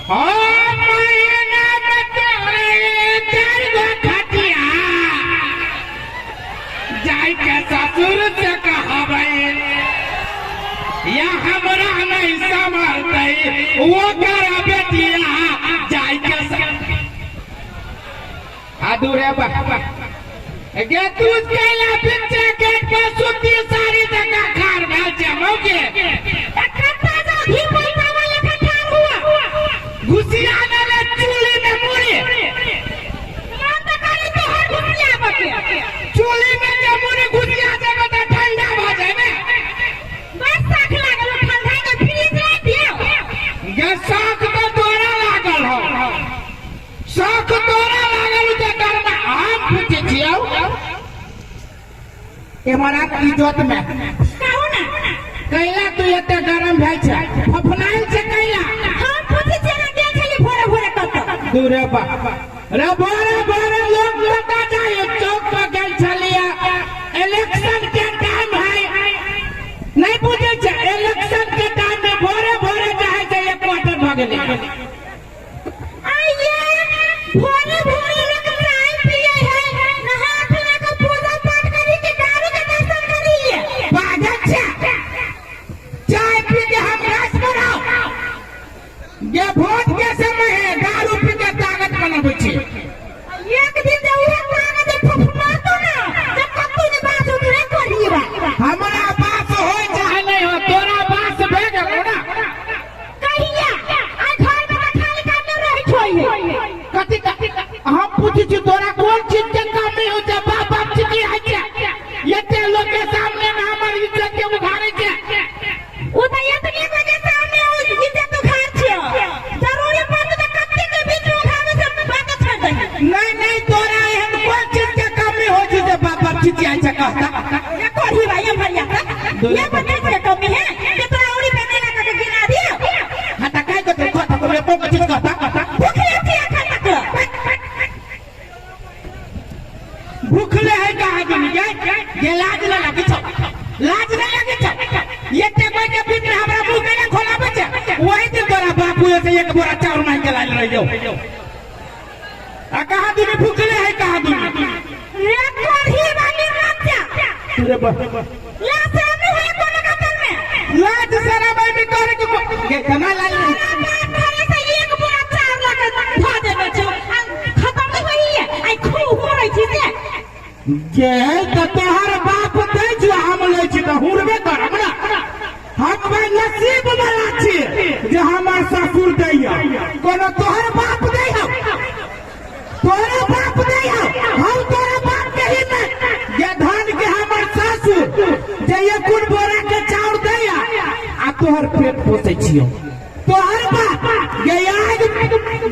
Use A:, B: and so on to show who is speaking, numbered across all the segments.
A: हाँ महीना में तोरे चार गो खटिया जाय के ससुर से कहबै या हमरा नहीं संभलतै वो कर बेटिया जाय के आदुरे बा गे तू कैला बिच्चे गेट पर सुती सारी जगह खार भेल छै मौके घुसिया ले चूली में मुड़ी चूली में जे मुड़ी घुसिया जेबे तऽ ठंडा भऽ जाय ने गे शौक तऽ तोरा लागल हौ शौक तोरा लागल जे डरमा हम पूछै छियौ एमरा इज्जत में कैला तू एते गरम भेल छै फफनाइल छै कैला दूरे बा रे भोरे भोरे लोग कतऽ जाय चौक पर गेल छलियै इलेक्शन के टाइम है नहीं बुझै छै इलेक्शन के टाइम में भोरे भोरे जाइ छै एक क्वार्टर भऽ गेलै
B: भोरे भोरे लोग चाय पिए है, नहा धोआ के पूजा पाठ करी के दारू के दर्शन करी।
A: पागल छै चाय पी के हम रस बनाओ ये वोट के समय है दारू पी के ताकत बनाबै छी
B: एक दिन जे उहे ताकत जे फफनातो ना जे कतौ ने बात होतौ रे करिए बा।
A: हमरा बास होय चाहे नहीं हो तोरा बास भे गेलौ ना।
B: कहिया आ घर में त खाली काम न रहै छोई।
A: कथी कथी हम पूछै छी तोरा कोन चीज के कमी हो छै बाप बाप चिकी है छै एते लोग के सामने में हमर इज्जत के उघारै छै।
B: उ त एतने बजे सामने उ इज्जत उघार छियो, जरूरी पड़तौ त कत्ते के बीच में उघावे से बात छोड़ दही।
A: नहीं नहीं तोरा एहन कोन चीज के कमी हो छै जे बाप बाप चिचियाइ छै कहता।
B: ये कोढ़ी भाई ये भरिया ये बच्चे के कमी है जे तोरा उड़ी पे मेला के गिरा दियो।
A: हाँ त काय कहते कहता तोरे कोन चीज कहता कहता।
B: भूखले छियै एखन तक।
A: भूखले है कहाँ दुनी गे ये लाज न लागे छौ लाज न लागे छौ एते कोई के बीच में हमरा मुंह केना खोलाबै छै वही दिन तोरा बापू से एक बोरा चाउर मांग के लाइल रहियौ आ कहाँ दुनी भूखले है कहाँ दुनी
B: रे कोढ़ी वाली बच्चा
A: रे बा
B: लाज शरम नहीं है कोनो कतल में।
A: लाज शरम में करे के के केना लाज
B: तोरा बाप घरे से एक बोरा चाउर लऽ के धऽ देने छौ आ खतम नहीं होइए आइ खूब हुरै छी से।
A: गे त तोहर बाप दै छौ हम लै छी त हुरबे करब ना। हम भाई नसीब वाला छी जे हमर ससुर दैया कोनो तोहर बाप दै हौ तोरा बाप दै हौ हम तोरा बाप के ही नहीं जे धान के हमर सासुर जे एक बोरा के चाउर दैया आ तोहर पेट पोसै छियौ तोहर बाप गे आग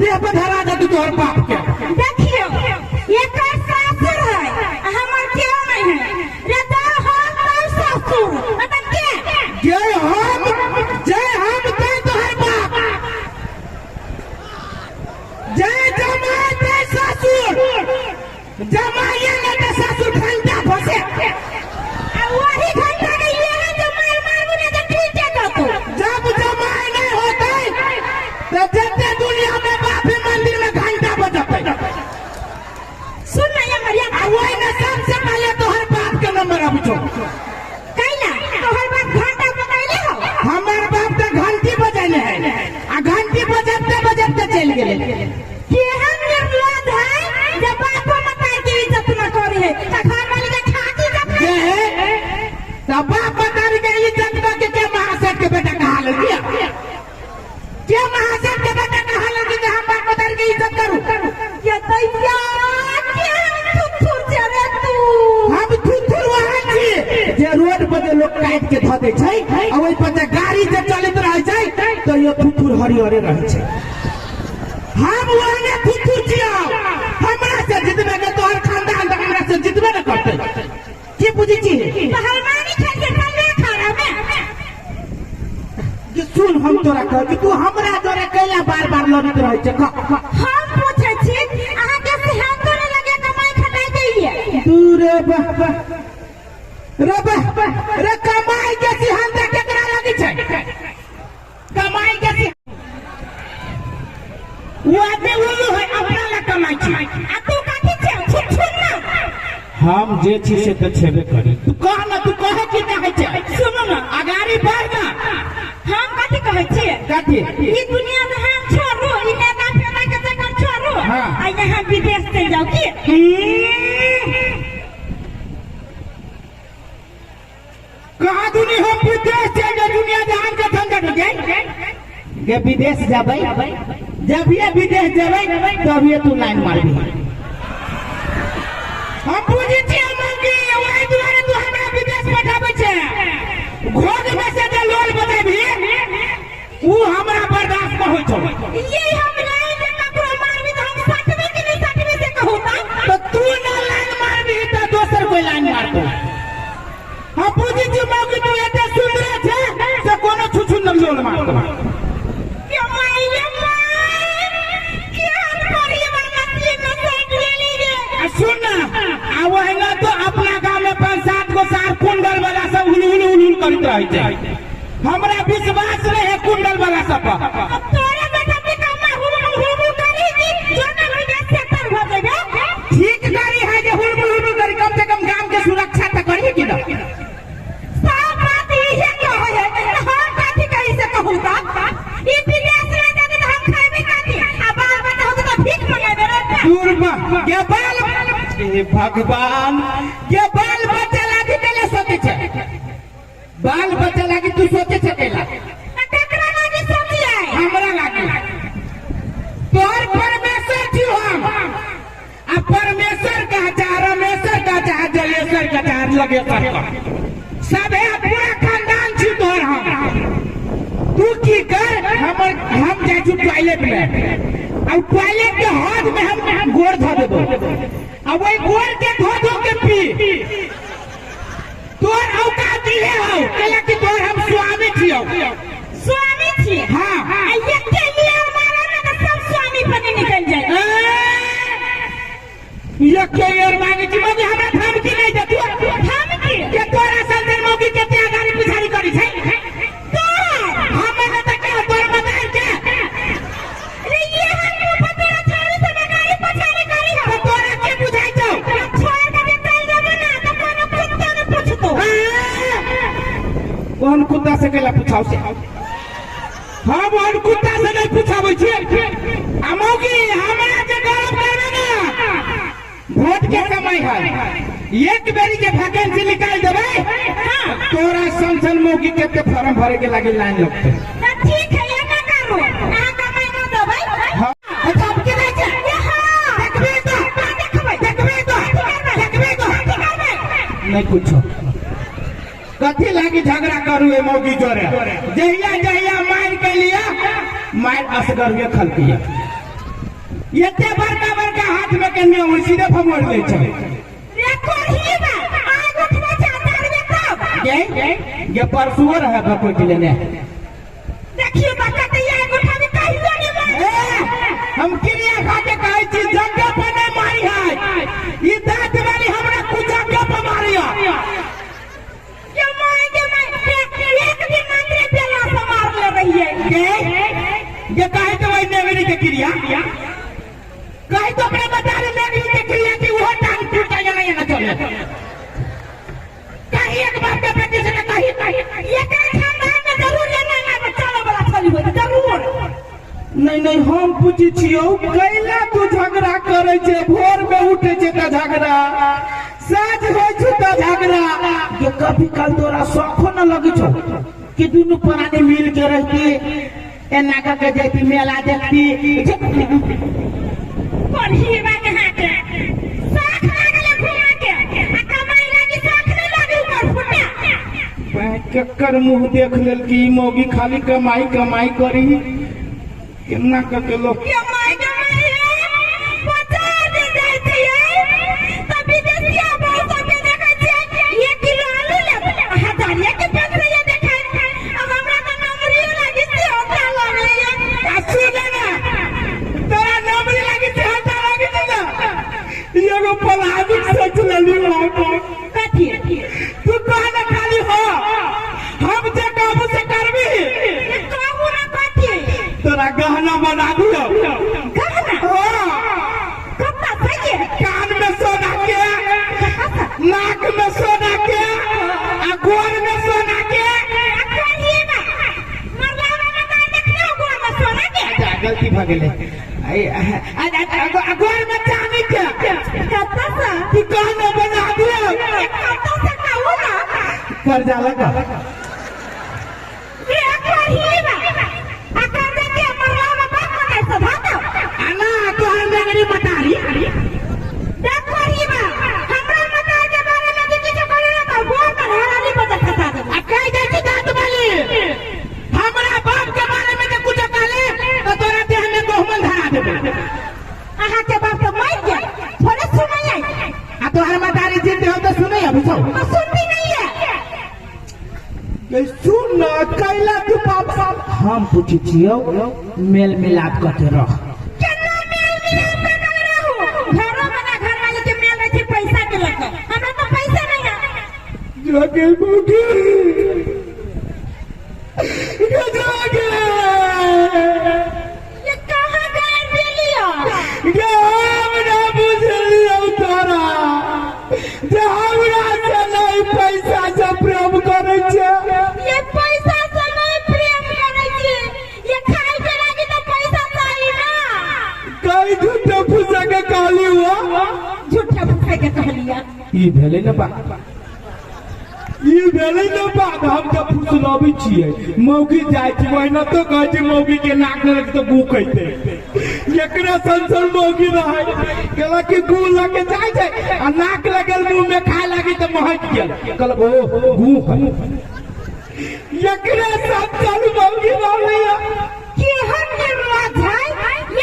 A: देह पर धरा देतौ तोहर बाप के।
B: देखियो एकर सासुर है आ हमर केओ नहीं है रे तो हम तो ससुर मतलब के
A: जय हम जय हम ते तोहर बाप जय जमाय ते ससुर जमाइए ने ते ससुर घंटा फसे
B: आ वही घंटा के ये है जो मार मार मुने तो टूट जातो।
A: जब जमाय नहीं होते तो जते दुनिया में बापी मंदिर में घंटा बजते।
B: सुन ना ये मरिया
A: आ वही ने सबसे पहले तोहर बाप के नंबर आबै छौ।
B: कैला तोहर बाप घंटा बजैले हौ।
A: हमर बाप त घंटी बजैले है आ घंटी बजबते बजबते चलि गेलै।
B: केहन निर्लज है जे बापो मतार के इज्जत न करी है त घर वाली के खाकी इज्जत
A: जे है त बाप मतार के इज्जत क के के महासेठ के बेटा कहा लेलकै के महासेठ के बेटा कहा लेलकै जे हम बाप मतार के इज्जत करू।
B: ये दैया केहन थुथुर छै रे तू।
A: हम थुथुर वहाँ छी जे रोड पर जे लोग काटि के धऽ दै छै आ ओहि पर जे गाड़ी जे चलैत रहै छै तऽ यो थुथुर हरियरे रहै छै। हम ओहने थुथुर छियौ हमरा से जितबे के तोहर खानदान तऽ हमरा से जितबे ने करतै की बुझै छी।
B: पहलवानी खेल के चलबे अखाड़ा में।
A: जे सुन हम तोरा कहै छी तू हमरा जोरे कैला बार बार लड़ैत रहै छै कह।
B: हम पूछै छी अहाँ के सेहतो नहि लगे कमाई खटाई के लिए।
A: दूरे बा रे बा रे कमाई के सिहंता केकरा लगै छै कमाई के सिहंता। छी।
B: आ तू कथी छै छुछुन ना?
A: हम जे छी से तऽ छेबे करी। तू कह ना, तू कहे की चाहै छै?
B: सुनू ना।
A: अगाड़ी बढ़ ना।
B: हम कथी कहै छियै?
A: कथी?
B: ई दुनिया जहान छोड़ू, ई नेता फेता के चक्कर छोड़ू।
A: हाँ।
B: आ यहाँ विदेश चलि जाउ की?
A: कहाँ दुनी हम विदेश चल जाए, दुनिया जहान के झंझट हो जाए गे। विदेश जाबै, जब ये विदेश जाबै तब ये तू लाइन मारबी। हम बुझै छियै मौगी, ओहि दुआरे तू हमरा विदेश पठाबै छै। घोघ में से जे लोल बजेबही ऊ हमरा बर्दाश्त न होइ छौ।
B: ये हम लाइन जे ककरो मारबी तऽ हम सटबे कि नहि सटबे से कहू तऽ।
A: तऽ तू न लाइन मारबी तऽ दोसर कोई लाइन मारतौ। हम बुझै छियै मौगी, तू एते सुन्दर छै से कोनो छुछु न लोल मारतौ।
B: के माय गे माय, केहन परिवार नसीब में सटि गेली गे।
A: आ सुन ना, आ ओहिना तो अपना गाँव में 5-7 गो सार कुंडल वाला सब हुल हुल हुल हुल करैत रहै छै। हमरा विश्वास नहीं है कुंडल वाला सब पर।
B: अब तोरे बेटा निकम्मा हुल हुल हुल करी कि जो न होइबे सेटल भऽ जेबे।
A: ठीक करी है जे हुल हुल हुल करी, कम से कम गाम के सुरक्षा तऽ करी कि ना?
B: सब बात इहे कहै है तऽ हम कथी कही से कहू तऽ? ई विदेश में जेतै तऽ हम खैबे कथी? आ बाल बच्चा होतै तऽ भीख मंगेबै रे।
A: दूर बा के बाल, हे भगवान, के बाल बच्चा लागी केला सोचे छै? बाल बच्चा लागी तू सोचे छै केला?
B: तऽ ककरा लागी सोचियै?
A: हमरा लागी। तोहर परमेश्वर छी हम। आ परमेश्वर का चाह, रमेश्वर का चाह, जलेश्वर का चाह, लगेश्वर का, सब है पूरा खानदान छी तोहर हम। तू की कर, हमर हम जाइ छी टॉयलेट में, आ टॉयलेट के हौद में हम गोड़ धो देबो, आ वही गोड़ के धो धो के पी। तोहर औकात इहे हौ, कैला कि तोहर हम स्वामी छियौ।
B: स्वामी छी?
A: हाँ।
B: आ एते लिए मारा ने तऽ सब स्वामी बनी निकलि जाय।
A: एके बेर मांगे छी मौगी, हमरा धमकी नहीं दे तू।
B: धमकी?
A: के तोरा संगे मौगी कते अगाड़ी पिछाड़ी करी छै?
B: तोहर?
A: हम तऽ के तोर मदार के।
B: रे ये हम मुँह पर तोरा छोड़ी से अगाड़ी पछाड़ी करी हौ।
A: तऽ तोरा के बुझाइ छौ?
B: छोड़ के जे चलि जेबो ना तऽ कोनो कुत्तो ने पुछतौ।
A: ओहन कुत्ता से केला पूछाउ से? हम ओहन कुत्ता से नहीं पूछाबै छियै। आ मौगी, हमरा जे गौरव करबे ना, वोट के समय है, एक बेरी के वैकेंसी निकाल देबै।
B: हाँ।
A: तोरा सन सन मौगी के फॉर्म भरे के लागी लाइन लगतै।
B: तऽ ठीक है, एना करू, अहाँ कमाइ न देबै।
A: हाँ। अच्छा, अब के नहि छै?
B: हाँ।
A: देखबे तो।
B: हाँ, देखबै।
A: देखबे तो।
B: करबै।
A: देखबे तो।
B: कथी करबै?
A: नहीं पूछो कथी लागी झगड़ा करू ए मौगी जोरे। जहिया जहिया मार के लिया, मार असगर के खलकिया। एते बड़का बड़का हाथ में कन्या हुई सीधे फमोड़ दै छै।
B: रे कोढ़ी बा, आग उठबै छै, तारबे तब।
A: गे गे, परसुओ रहे बकोट लेने।
B: देखियौ तऽ कतैया आग उठाबी, कहियो नहि मार।
A: ए, हम क्रिया खा के कहै छी, जगह पर नहीं मारी है। ई दांत वाली हमरा कुजगह पर मारी है।
B: के माय गे माय, एक दिन अंदरे बेला से मारले रहियै।
A: गे गे, कहे तो वही नेगरी के क्रिया कहे तो अपने बता रहे नेगरी के क्रिया की वो टांग टूटा या नहीं ना चले। कहीं एक बाप के बेटी से कहीं कहीं
B: एकर खानदान में जरूर एना एना चले वाला छली होत जरूर।
A: नहीं नहीं, हम पूछै छियौ कैला तू झगड़ा करै छै? भोर में उठै छै तऽ झगड़ा, साँझ होइ छै तऽ झगड़ा। के कभी काल तोरा शौखो न लगै छौ कि दुनू प्राणी मिल के रहती, एना कऽ के जैती, मेला देखती?
B: कोढ़ी बा के हाथे शौख लागले घुमा के, आ कमाई लागी शौख नहीं लागी ऊपर फुटा।
A: केकर मुंह देख लेलकी ई मौगी, खाली कमाई कमाई करी, केना कऽ के लोक।
B: के माय गे माय रे, बचा जे जाइ छियै तऽ विदेशिया बहु सबके देखै छियै, 1 किलो आलू लेब हजारिया के पेंसैया देखै, आ हमरा तऽ नमरियो लागी सेहो लगलैया।
A: आ सुन ना, तोरा नमरी लागी छै, हटा लागी छै ना, ई एगो प्लास्टिक सोच लेली हम।
B: कथी?
A: तू कह ना खाली हो, हम जे कहबू से करबी।
B: कहू ना, कथी?
A: तोरा गहना बना दियो। गलती भऽ गेलै। गोर में चानी के
B: कतऽ से?
A: तू कहने बना दियो।
B: कतऽ से कहू ना?
A: कर्जा लगा।
B: ये करही बा। आ कर्जा के मरला में बाप मताई से भागो।
A: आना तोहर नगरी मतारी।
B: देख करही बा। हमरा मताई के बारे में जे किछु करे ना त गोर पर हरानी बदल खसा देबो।
A: आ कहि दै छी दाँत वाली, हमरा बाप के बारे में जे कुछो कहले त तोरा देह में गहुमन धरा देबे।
B: अहाँ के बाप तो मर गेल, थोड़े सुनै आई।
A: आ तोहर मतारी जिंदे हो त सुनै अभी छौ।
B: तो सुनती नहीं है।
A: गई सुन न कैला तू बाप। हम पूछै छियौ मेल मिलाप कते रह।
B: केना मेल मिलाप कर कर रहू? घरो में ना घर वाले के मेल रहे छै पैसा के लऽ कऽ। हमरा तो पैसा नहीं है।
A: जागे मौगी जागे।
B: ये कहाँ गए बेलिया?
A: गे हमरा बुझलियौ तोरा जे हमरा से नहीं पैसा से प्रेम करै छै।
B: ये पैसा से नहीं प्रेम करै छै। ये खाय के लागी तो पैसा चाही ना।
A: कई झूठे फूसा के कहली हुआ।
B: झूठे फूसे के कहलिया।
A: ई भेलै ने बात, ई भेलै ने बात। हम तऽ फुसलबै छियै मौगी जाइ छै ओहिना तो कहै छै मौगी के नाक लग तऽ गू कहिते। एकरा सन मौगी रहै कहलक कि गू लगे जाइ छै आ नाक लगल मुंह में खाय लागी तऽ महक गेल, कहलक ओ गू है। एकरा सन मौगी रहलै।
B: केहन निर्लज है?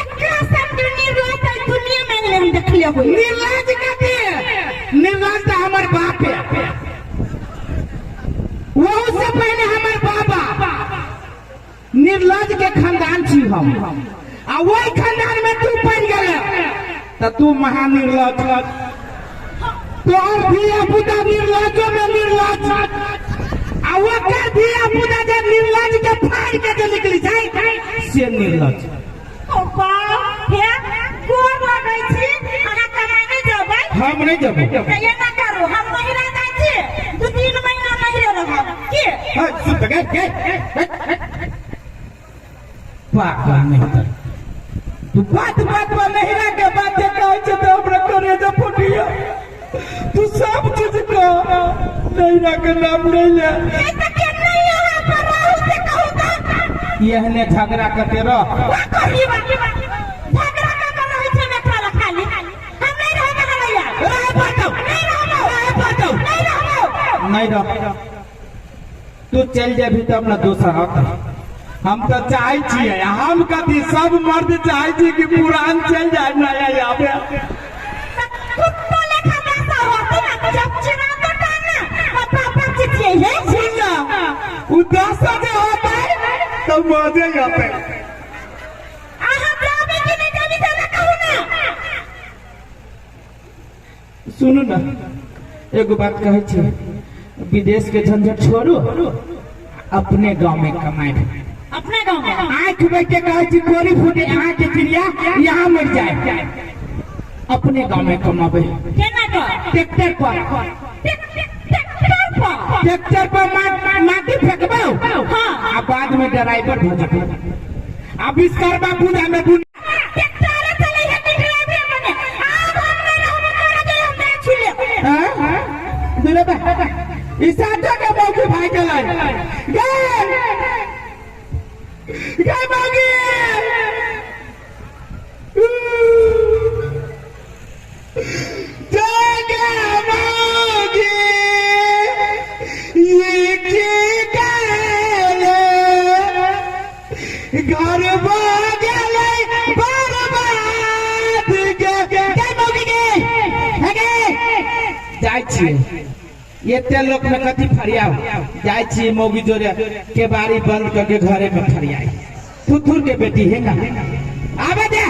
B: एकरा सन के निर्लज है दुनिया में नहीं हम देखलिए होई।
A: निर्लज कथी? निर्लज तऽ हमर बाप है, वहू से पहले हमर बाबा। निर्लज के खानदान छी हम आ वही खानदान में तू पड़ गेल त तू महानिर्लज। तोहर धिया पुता निर्लजो में निर्लज आ ओकर धिया पुता जे निर्लज के फाड़ के जे निकली छै से निर्लज।
B: ओ बाप हे, गोर लगै छी, अहाँ कमाइ नहि जेबै?
A: हम नहीं जेबै।
B: तऽ एना करू, हम नैहरा जाइ छी, 2-3 महीना नैहरे रहब की?
A: हाँ, सुन तऽ गे, गे, पागल नहीं तर तू बात बात पर नैहरा के बात जे कहै छै तऽ हमरा करेजा फुटिया। तू सब चीज कह, नैहरा के नाम नहीं ले।
B: ए तऽ के नहीं अहाँ पर रहू से कहू तऽ।
A: एहने झगड़ा करते रह।
B: का करी बा? झगड़ा का कर रहै छै एकरा लग खाली। हम नहीं रहबै हलैया।
A: रह पातौ।
B: नहीं रहबौ।
A: रह पातौ।
B: नहीं रहबौ।
A: नहीं रह। तू चल जेबही तब न दोसर होतै। हम तऽ चाहै छियै, हम कथी सब मर्द चाहै छियै कि पुरान चलि जाय नया आबे।
B: कुत्तो लेखा दासा होतै ना, जब चिरा तो टाना, और पापा चिचियै है।
A: सुन ना, उ दासा जे होतै तऽ मजे आतै।
B: अहाँ जाबे कि नहीं जाबे से ना कहू ना।
A: सुनू ना, एगो बात कहै छी, विदेश के झंझट छोड़ू, अपने गांव में कमाए।
B: अपने गांव में?
A: आंख में के कहै छी गोली फूटे अहाँ के चिड़िया यहाँ मर जाए। अपने गांव में कमाबे।
B: केना कऽ?
A: ट्रैक्टर पर।
B: ट्रैक्टर पर?
A: ट्रैक्टर पर माटी फेंकबौ।
B: हाँ।
A: आ बाद में ड्राइवर भऽ जेतै। आ विश्वकर्मा पूजा में बुन
B: ट्रैक्टर चलै है कि ड्राइवर बने? आब हम नहि रहब, मर गेल हम नहि छुले।
A: हाँ? दुरे बा। ई सातो के मौगी भाई गेलै। गे! गे मौगी! जागे मौगी! ई की गेलै? घर गेलै बर्बाद गे। गे मौगी गे! हे गे! जाइ छियै एते लोक में कथी फरियाउ, जाइ छियै मौगी जोरे केबाड़ी बंद करके घरे में फरियाई। थुथुर के बेटी है का आबे दे।